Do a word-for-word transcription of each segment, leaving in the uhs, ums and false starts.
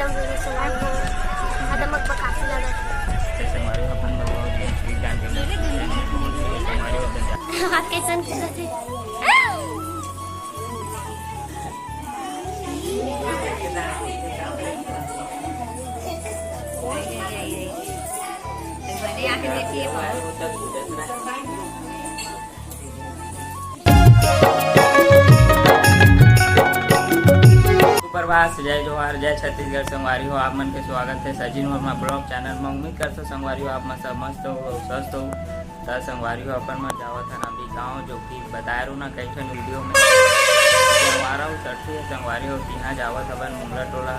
एकदम जोर से सुनाई हो, एकदम बकबकासी लगत है। जैसे हमारे अपन लोग बहुत स्वीट डांस करते हैं, हमारे अपन हाथ कैसन करत है। सुप्रभात, जय जोहार, जय छत्तीसगढ़। संगवारी हो, आप मन के स्वागत है सचिन वर्मा ब्लॉग चैनल में। उम्मीद करथों संगवारी हो, आप मन सब मस्त हो, स्वस्थ हो। त संगवारी हो, अपन मन जावत हन अभी गाँव, जो कि बताए रहूँ ना कई ठन वीडियो में। हमारा वो सट्ठी है संगवारी हो, तिहाँ जावत हवन मुंगला टोला।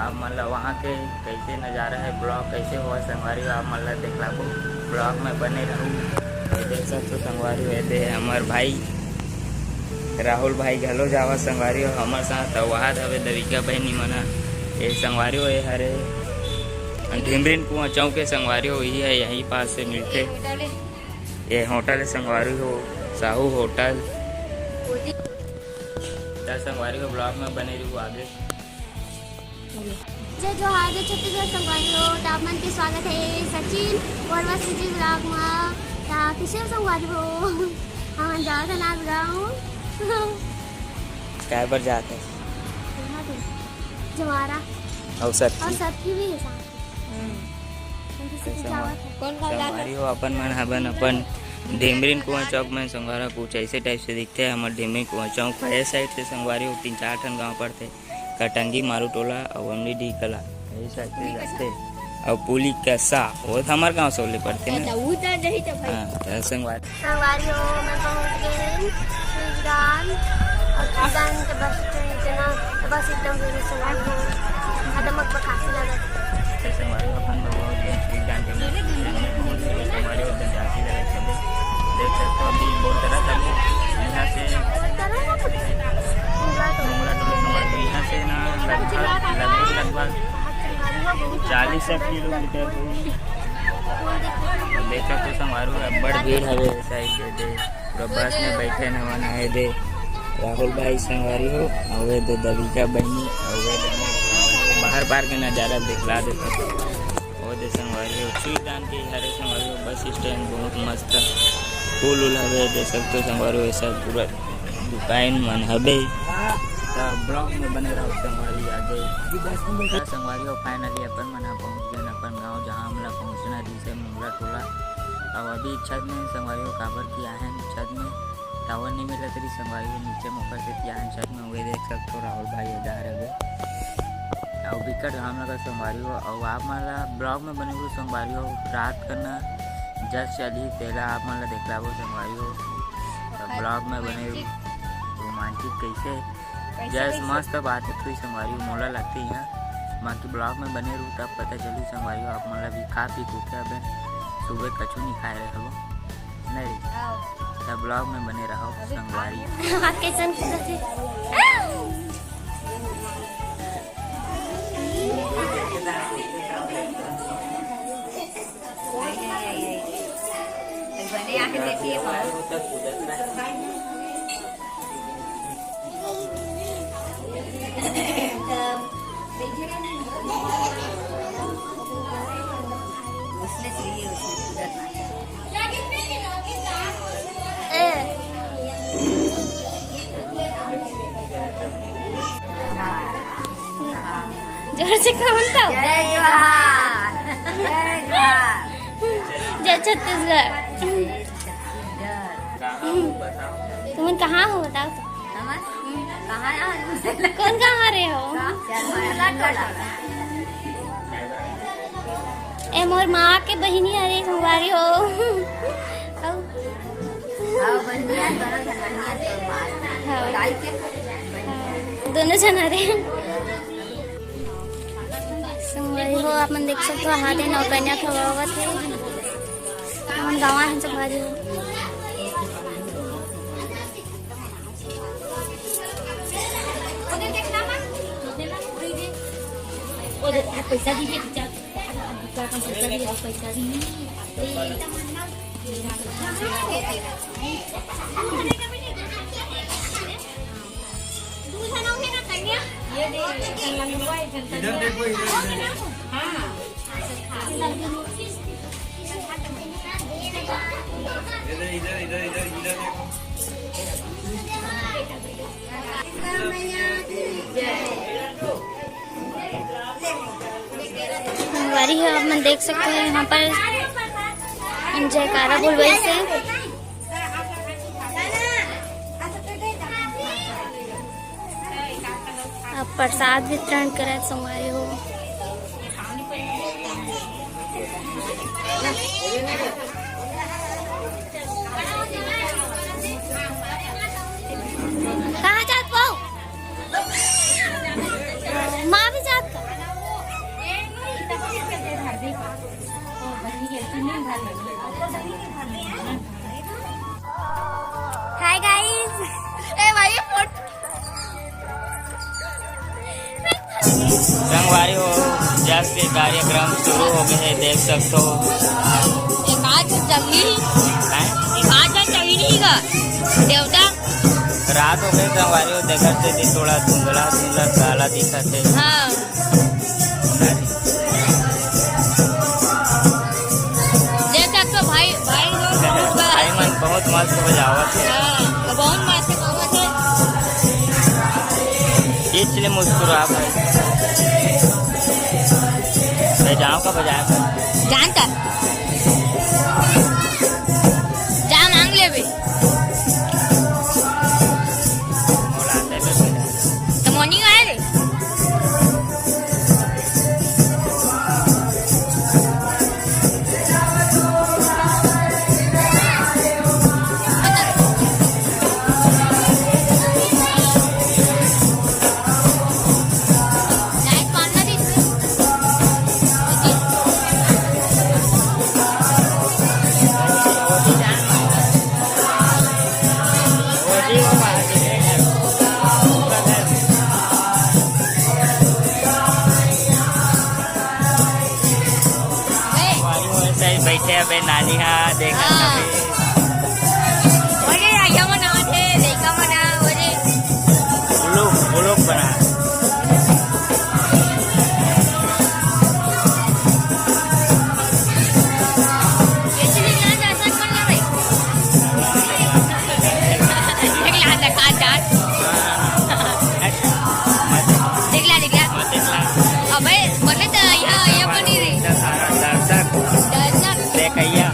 आप मन ला वहाँ के कैसे नज़ारा है, ब्लॉग कैसे हुआ संगवारी हो, आप मन ला देखलाबो ब्लॉग में बने रहू। ये देख सकथो संगवारी हो, ये दे हमर भाई राहुल भाई घलो जावा संगवारी हो हमर साथ। अउ वहाँ हवे दविका बहिनी मना, ये संगवारी हो, ये हरे ढिमरिन कुआं चौक के संगवारी हो, यही है, यहीं पास से मिलते। ये होटल है संगवारी हो, साहू होटल। त संगवारी हो ब्लॉग में बने रहू आगे। जय जोहार, जय छत्तीसगढ़ संगवारी हो, त आप मन के स्वागत है सचिन वर्मा सीजी ब्लॉग में। त किसे संगवारी हो, हमन जात हन आज गाँव। काय बर जात है? जवारा। अउ सर और सर की भी है साथ में। हम्म। हम किसी को कैसे जावत है। कौन कौन जात है? संगवारी हो, अपन मन हबन अपन ढिमरिन कुआं चौक में संगवारा कुछ ऐसे टाइप से दिखते हैं। हमर ढिमरिन कुआं चौक का ये साइड से संगवारी हो तीन चार ठन गांव पड़ते, कटंगी, मारू टोला अउ अमली डी कला, यही साइड से जाते। अउ पुली कसा, वो तो हमर गांव से ओले पड़ते ना। अच्छा, वो तो नहीं तो भाई। हाँ, तो संगवारी। संगवारी हो, मैं पहुंच गए हूँ सुईगान। और सुईगान के बस स्टैंड इतना, तो बस एकदम जोर से संगवारी हो, एकदम बकबकासी लगा। अच्छा, संगवारी हो, अपन लोग बहुत देर सुईगान के बस स्टैंड में पहुंच गए। संगवारी हो, एकदम झांसी लगा चले। देख सकते हो, अभी बहुत तरह का भी यहाँ से मुंगला टोला संगवारी हो, यहाँ से ना लगभग, लगभग, लगभग चालीस एक किलोमीटर। देख सकते हो संगवारी हो, अब्बड़ भीड़ हवे साइड से दे। पूरा बस में बैठे न मन आए दे। राहुल भाई संगवारी हो, अउ ये दे दविका बहिनी, अउ ये दे बाहर बाहर के नजारा दिखला देते। वो दे संगवारी हो, सुईगान के हरे संगवारी हो, बस स्टैंड बहुत मस्त, फूल उल हवे, देख सकते हो संगवारी हो, ये सब पूरा दुकान मन हवे। त ब्लॉग में बने रहो संगवारी आगे। त संगवारी हो, finally अपन मन ह पहुंच गए अपन गांव, जहां हमला पहुंचना रहिस हे मुंगला टोला। अउ अभी छत में संगवारी हो, काबर कि आहे छत में टावर नहीं मिलत रही संगवारी हो, नीचे मोकर से तियान छत में हुए देख सकते हो राहुल भाई इधर हवे। अउ बिकट घाम लगा संगवारी हो, अउ आप मन ला ब्लॉग में बने हुए संगवारी हो, रात करना जस चली तेला आप मन ला देखलाबो संगवारी हो। त ब्लॉग में बने रोमांचिक कैसे जस मस्त बात है थोड़ी संगवारी हो, मोला लगते यहाँ बाकी ब्लॉग में बने रहू तब पता चली संगवारी हो। आप मन ला भी खा पी के उठे अबे, सुबह कछु नहीं खाए रहे हो। नहीं। हाँ। त ब्लॉग में बने रहो अभी संगवारी। हाथ कैसन करत हे? बने आके देखिए। जोर से कहो तो। जय जोहार। जय जोहार। जय छत्तीसगढ़। तुमन कहाँ हो बताओ तो? हमन कहाँ यार? कौन कहाँ रहे हो? ए मोर माँ के बहिनी हरे संगवारी हो। अउ? हाँ, बहिनिया, दोनों झन बहिनिया तो माँ। हाँ। दाई के बहिनिया। हाँ, दोनों झन हरे। संगवारी हो, आप मन देख सकते हो, हाथे नौकन्या खवावत हे। हमन गाँव आए हन संगवारी हो। पैसा दीजिए, पैसा दीजिए, पैसा दीजिए। इधर देखो, इधर, इधर। इधर, इधर, इधर, इधर, इधर देखो। संगवारी हो, आप मन देख सकते हैं यहाँ पर जयकारा बोलवाइस हे। अब प्रसाद वितरण करत संगवारी हो। कहाँ जात पाओ? माँ भी जात का? Hi guys. ए भाई, ये फोटो। संगवारी हो, जस के कार्यक्रम शुरू हो गए हे, देख सकते हो। एक आध जल्दी। हैं? एक आध जल्दी नहीं का? देवता। रात हो गए संगवारी हो, देखत से थोड़ा धुंधला धुंधला काला दिखत हे। हाँ। देख सकते हो भाई, भाई लोग बहुत बड़ा भाई मन बहुत मस्त बजावत हे। हाँ, बहुत मस्त गावत हे। इसलिए मुस्कुरा भाई। बजाओ का बजाया कर। जानता। जा मांग लेबे। तो मोनी आए रे। बैठे अबे नानी हा, देखा हाँ। अभी। ओरे, आइया मना थे, देखा मना, ओरे। ब्लॉग, ब्लॉग बना। देख ला, देख ला। अबे, बने तो यहाँ, ये बनी रही। दर्शक। देखैया।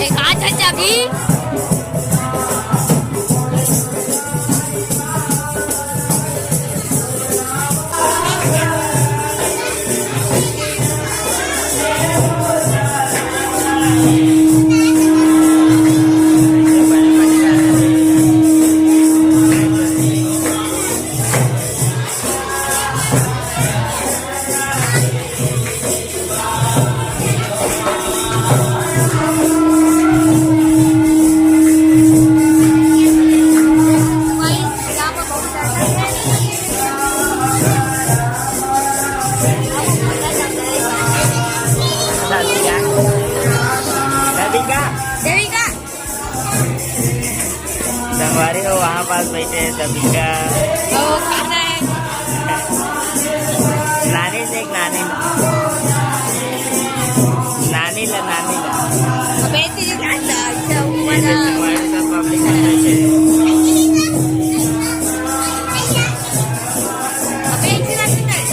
एक आध चाबी। देविका। देविका। संगवारी हो, वहाँ पास बैठे हैं सभी का। ओ, खाना है। नानी से एक नानी। नानी ला, नानी ला। अबे, तेरे नानी ला, अच्छा, ये ऊपर तो ना। संगवारी सब पब्लिक में बैठे हैं। अबे, इतना कितना है?